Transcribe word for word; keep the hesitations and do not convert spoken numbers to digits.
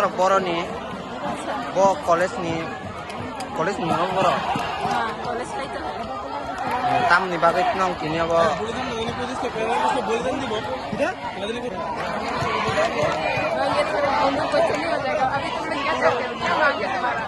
Borok boroni, bo college ni, college ni no borok. Ah, college laito hai. Tamni bagwi nong tini abo. Bhai, ye thora bondhu ko chali ho jayega. Abhi tumne kya chahte ho? Kya maangne tumhara?